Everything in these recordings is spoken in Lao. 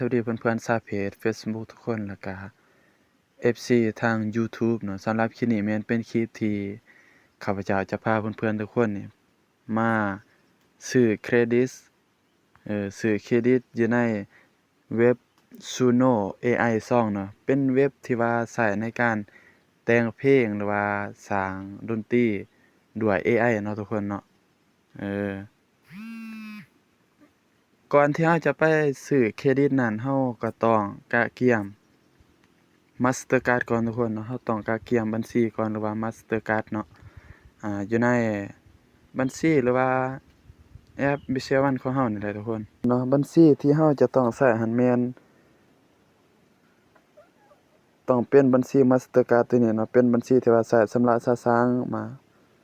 ສະຫວັດດີເພື່ອນໆຊາວເພຈ Facebook ທຸກຄົນ ແລ້ວກະ ເອັຟຊີ ທາງ YouTube ເນາະ. ສຳລັບຄລິບນີ້ແມ່ນເປັນຄລິບທີ່ຂ້າພະເຈົ້າຈະພາເພື່ອນໆທຸກຄົນນີ້ມາຊື້ເຄຣດິດ ເອີ ຊື້ເຄຣດິດຢູ່ໃນເວັບ Suno ເອໄອ ສອງ ເນາະ. ເປັນເວັບທີ່ວ່າໃຊ້ໃນການແຕ່ງເພງ ຫຼືວ່າສ້າງດົນຕີດ້ວຍເອໄອເນາະທຸກຄົນເນາະ. ເອີ ກ່ອນທີ່ເຮົາຈະໄປຊື້ເຄຣດິດນັ້ນ ເຮົາກໍຕ້ອງກະກຽມ Mastercard ກ່ອນທຸກຄົນເນາະ. ເຮົາຕ້ອງກະກຽມບັນຊີກ່ອນ ຫຼືວ່າ Mastercard ເນາະ ອາ ຢູ່ໃນບັນຊີຫຼືວ່າແອັບ Visual One ຂອງເຮົານີ້ແຫຼະທຸກຄົນເນາະ. ບັນຊີທີ່ເຮົາຈະຕ້ອງໃຊ້ຫັ້ນແມ່ນ ຕ້ອງເປັນບັນຊີ Mastercard ຕົວນີ້ເນາະ, ເປັນບັນຊີທີ່ວ່າໃຊ້ຊຳລະສະສາງມາ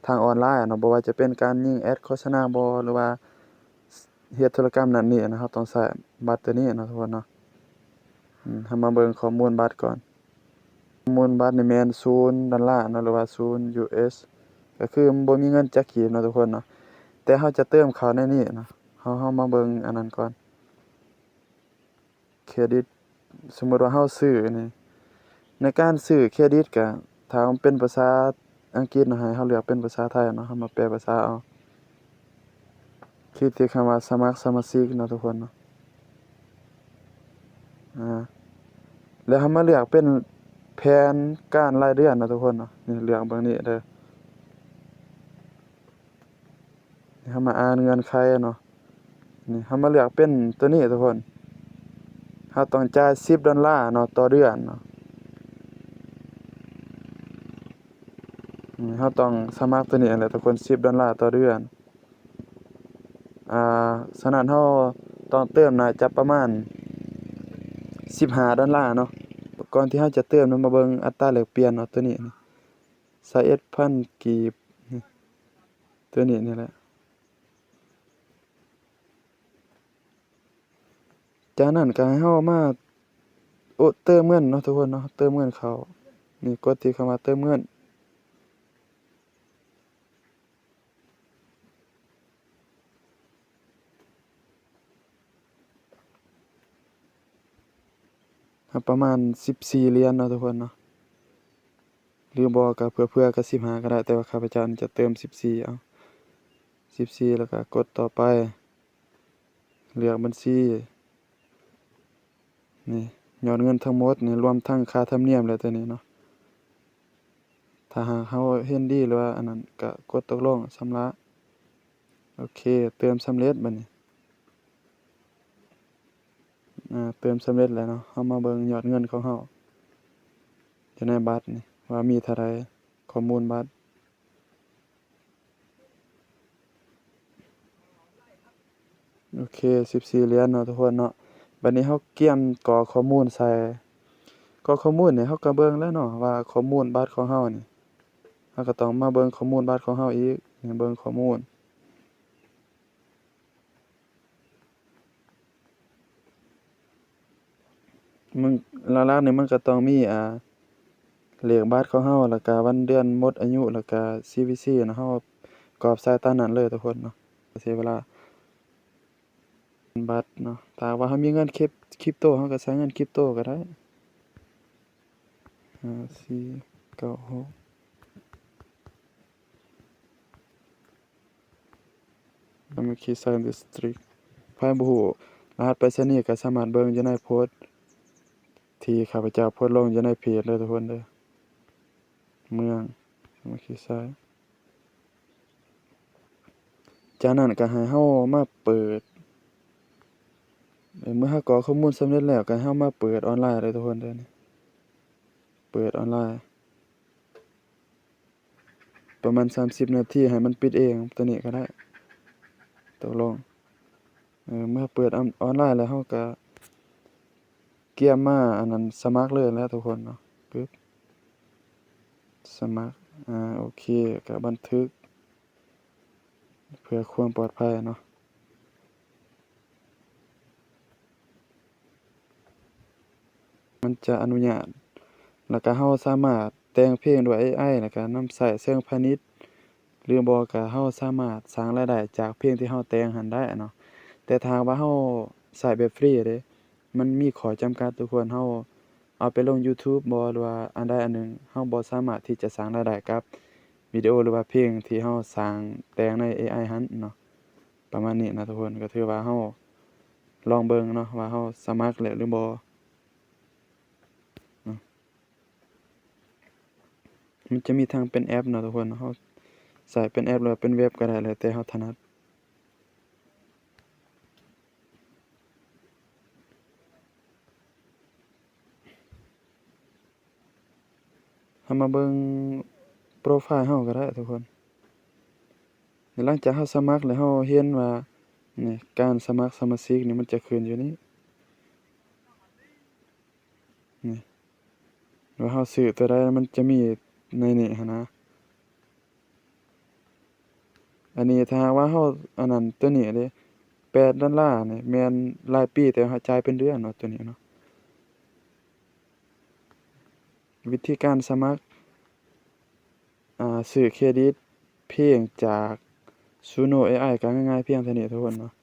ທາງອອນລາຍເນາະ, ບໍ່ວ່າຈະເປັນການຍິງແອັດໂຄສະນາບໍ ຫຼືວ່າເຮັດທຸລະກຳນັ້ນນີ້ນະ, ເຮົາຕ້ອງໃຊ້ບັດຕົວນີ້ເນາະທຸກຄົນເນາະ. ອືມ ເຮົາມາເບິ່ງຂໍ້ມູນບັດກ່ອນ. ຂໍ້ມູນບັດນີ້ແມ່ນສູນດອນລາເນາະ ຫຼືວ່າສູນ ຢູເອສ ກໍຄືບໍ່ມີເງິນຈັກກີບເນາະທຸກຄົນເນາະ, ແຕ່ເຮົາຈະເຕີມເຂົ້າໃນນີ້ເນາະ. ເຮົາ ເຮົາມາເບິ່ງອັນນັ້ນກ່ອນ. ເຄຣດິດ ສົມມຸດວ່າເຮົາຊື້ນີ້ ໃນການຊື້ເຄຣດິດກະ ຖ້າມັນເປັນພາສາອັງກິດເນາະ ໃຫ້ເຮົາເລືອກເປັນພາສາໄທເນາະ, ເຮົາມາແປພາສາເອົາ. ຄລິກທີ່ຄຳວ່າສະໝັກສະມາຊິກເນາະທຸກຄົນເນາະ. ອາ ແລ້ວເຮົາມາເລືອກເປັນແຜນການລາຍເດືອນເນາະທຸກຄົນເນາະ. ນີ້ເລືອກເບິ່ງນີ້ເດີ. ເຮົາມາອ່ານເງື່ອນໄຂເນາະ. ນີ້ເຮົາມາເລືອກເປັນຕົວນີ້ທຸກຄົນ. ເຮົາຕ້ອງຈ່າຍສິບດອນລາເນາະ ຕໍ່ເດືອນເນາະ. ນີ້ເຮົາຕ້ອງສະໝັກຕົວນີ້ແຫຼະທຸກຄົນ, ສິບດອນລາຕໍ່ເດືອນ. ອາ ສະນັ້ນເຮົາຕ້ອງເຕີມໜ້າຈະປະມານສິບຫ້າດອນລາເນາະ. ກ່ອນທີ່ເຮົາຈະເຕີມເນາະ ມາເບິ່ງອັດຕາແລກປ່ຽນເນາະ ຕົວນີ້ ຊາວເອັດພັນກີບ ຕົວນີ້ນີ້ແຫຼະ. ຈາກນັ້ນກໍໃຫ້ເຮົາມາ ໂອ ເຕີມເງິນເນາະທຸກຄົນເນາະ, ເຕີມເງິນເຂົ້າ. ນີ້ກົດທີ່ຄຳວ່າເຕີມເງິນ. ປະມານສິບສີ່ຫຼຽນເນາະທຸກຄົນເນາະ, ຫຼືບໍ່ກໍເຜື່ອໆກໍສິບຫ້າກໍໄດ້, ແຕ່ວ່າຂ້າພະເຈົ້ານີ້ຈະເຕີມສິບສີ່ເອົາ, ສິບສີ່ ແລ້ວກໍກົດຕໍ່ໄປ, ເລືອກບັນຊີ. ນີ້ຍອດເງິນທັງໝົດນີ້ ລວມທັງຄ່າທຳນຽມແລ້ວຕົວນີ້ເນາະ. ຖ້າຫາກເຮົາເຫັນດີ ຫຼືວ່າອັນນັ້ນ ກະກົດຕົກລົງຊຳລະ. ໂອເຄ ເຕີມສຳເລັດບັດນີ້. ອາ ເຕີມສຳເລັດແລ້ວເນາະ. ເຮົາມາເບິ່ງຍອດເງິນຂອງເຮົາຢູ່ໃນບັດນີ້ ວ່າມີເທົ່າໃດ, ຂໍ້ມູນບັດ. ໂອເຄ ສິບສີ່ຫຼຽນເນາະທຸກຄົນເນາະ. ບັດນີ້ເຮົາກຽມກອກຂໍ້ມູນໃສ່, ກອກຂໍ້ມູນນີ້ເຮົາກໍເບິ່ງແລ້ວເນາະ ວ່າຂໍ້ມູນບັດຂອງເຮົານີ້, ເຮົາກໍຕ້ອງມາເບິ່ງຂໍ້ມູນບັດຂອງເຮົາອີກ. ນີ້ເບິ່ງຂໍ້ມູນ. ມັນ ຫຼັກໆນີ້ມັນກໍຕ້ອງມີ ອ່າ ເລກບັດຂອງເຮົາ ແລ້ວກະວັນເດືອນໝົດອາຍຸ ແລ້ວກະ ຊີວີຊີ ເນາະ. ເຮົາກອບໃສ່ຕາມນັ້ນເລີຍທຸກຄົນເນາະ, ເສຍເວລາ. ບັດເນາະ, ຖ້າວ່າເຮົາມີເງິນຄຣິບ ຄຣິບໂຕ ເຮົາກໍໃສ່ເງິນຄຣິບໂຕກໍໄດ້. ຫ້າ ສີ່ ເກົ້າ ຫົກ ສາມັກຄີໄຊດິສຕຣິກ. ໃຜບໍ່ຮູ້ລະຫັດໄປສະນີ ກໍສາມາດເບິ່ງຢູ່ໃນໂພສທີ່ຂ້າພະເຈົ້າໂພສລົງຢູ່ໃນເພຈເດີທຸກຄົນເດີ. ເມືອງສາມັກຄີໄຊ. ຈາກນັ້ນກໍໃຫ້ເຮົາມາເປີດ, ເມື່ອເຮົາກອກຂໍ້ມູນສຳເລັດແລ້ວ ກໍໃຫ້ເຮົາມາເປີດອອນລາຍເດີທຸກຄົນເດີ. ນີ້ ເປີດອອນລາຍ. ປະມານສາມສິບນາທີໃຫ້ມັນປິດເອງ ຕົວນີ້ກໍໄດ້. ຕົກລົງ. ເອີ ເມື່ອເປີດອອນລາຍແລ້ວ ເຮົາກໍກຽມມາອັນນັ້ນ ສະໝັກເລີຍແຫຼະທຸກຄົນເນາະ. ປຶບ ສະໝັກ. ອາ ໂອເຄ ກໍບັນທຶກ ເພື່ອຄວາມປອດໄພເນາະ. ມັນຈະອະນຸຍາດ ແລ້ວກະເຮົາສາມາດແຕ່ງເພງດ້ວຍເອໄອ ແລ້ວກະນຳໃຊ້ເຊີງພານິດ ຫຼືບໍ່ກະເຮົາສາມາດສ້າງລາຍໄດ້ຈາກເພງທີ່ເຮົາແຕ່ງຫັ້ນໄດ້ເນາະ. ແຕ່ຖ້າຫາກວ່າເຮົາໃຊ້ແບບຟຣີເດ້ ມັນມີຂໍ້ຈຳກັດທຸກຄົນ. ເຮົາເອົາໄປລົງ YouTube ບໍ່ ຫຼືວ່າອັນໃດອັນໜຶ່ງ ເຮົາບໍ່ສາມາດທີ່ຈະສ້າງລາຍໄດ້ກັບວິດີໂອ ຫຼືວ່າເພງທີ່ເຮົາສ້າງແຕ່ງໃນ ເອໄອ ຫັ້ນເນາະ. ປະມານນີ້ນະທຸກຄົນ. ກໍຖືວ່າເຮົາລອງເບິ່ງເນາະ ວ່າເຮົາສະໝັກແລ້ວຫຼືບໍ່ເນາະ. ມັນຈະມີທັງເປັນແອັບເນາະທຸກຄົນ. ເຮົາໃຊ້ເປັນແອັບ ຫຼືເປັນເວັບກໍໄດ້ ແລ້ວແຕ່ເຮົາຖະໜັດ. ເຮົາມາເບິ່ງໂປຣໄຟເຮົາກໍໄດ້ທຸກຄົນ. ຫຼັງຈາກເຮົາສະໝັກແລ້ວ ເຮົາເຫັນວ່າ ນີ້ ການສະໝັກສະມາຊິກນີ້ ມັນຈະຂຶ້ນຢູ່ນີ້ ນີ້ ວ່າເຮົາຊື້ຕົວໃດ ມັນຈະມີໃນນີ້ຫັ້ນນະ. ອັນນີ້ຖ້າຫາກວ່າເຮົາ ອັນນັ້ນ ຕົວນີ້ເດ້ ແປດດອນລານີ້ ແມ່ນລາຍປີ ແຕ່ເຮົາຈ່າຍເປັນເດືອນເນາະ ຕົວນີ້ເນາະ. ວິທີການສະໝັກ ອ່າ ຊື້ເຄຣດິດເພງຈາກ Suno ເອໄອ ກໍງ່າຍໆພຽງເທົ່ານີ້ທຸກຄົນເນາະ.